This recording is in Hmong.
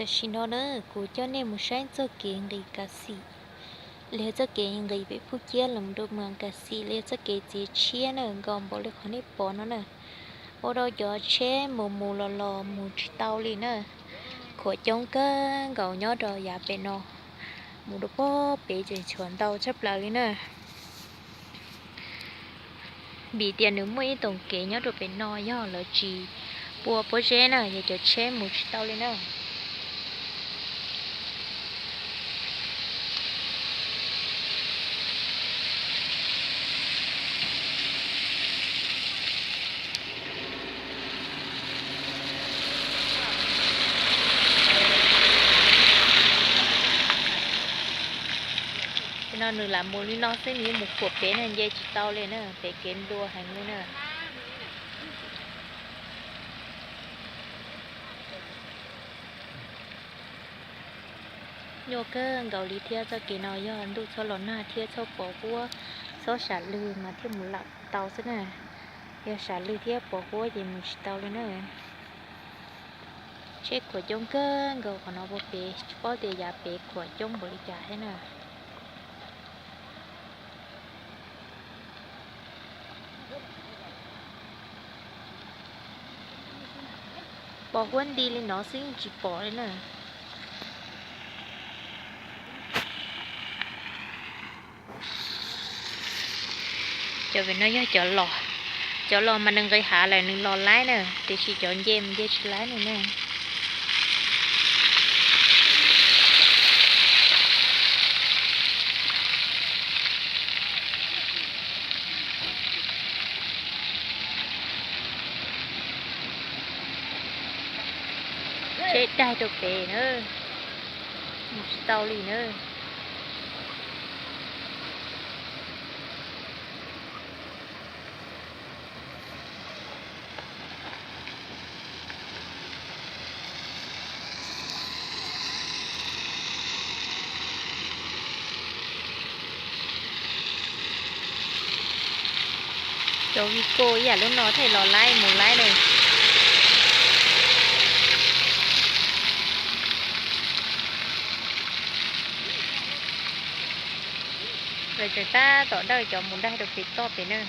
Tam sim no na, kuv coj nej mus saib txoj kev nqis Kav Xim, los yog txoj kev nqis pem Phuj Ciab los rau Moos Kav Xim, los yog txoj kev txiav tshiab na, nkaus npaum li qhov nej pom no na. Ua rau cov tsheb mus mus los los mus tsis tau li na. Khuam coob kawg nkaus nyob rau yav pem no, mus rau pem ces tshuav ntau tshaj plaws li na. Vim tias nws muaj ib txoj kev nyob rau pem no, yog lawv tsis pua pob zeb na, yog cov tsheb mus tsis tau li na. Tam sim no nws lam mus li no xwb, nws yeej mus khuam pem na, nce tsis tau li na, pem kev nplua heev li na. Nyuaj kawg nkaus li thiab, txoj kev no yog ntuj txhob los nag thiab txhob pos huab, txhob sam lwg mas thiaj mus lam tau xwb na. Yog sam lwg thiab pos huab ces mus tsis tau li na. Tsheb khuam coob kawg nkaus qhov no, pem tsis paub tias yav pem khuam coob npaum li cas thiab na. Pos huab nti li no xwb yeej tsis pom li na. Cov pem no yog cov los, cov los mas nws nqis hav lawm nws los laib na, tiam sis cov nce mas nce tsis laib li na. Tsheb daig rau pem na, mus tsis tau li na. Cov vij koj ib yam lub no thiaj los laib mus laib na. Lawv tseem tab tom dawj cov mus daig rau pem toj pem na.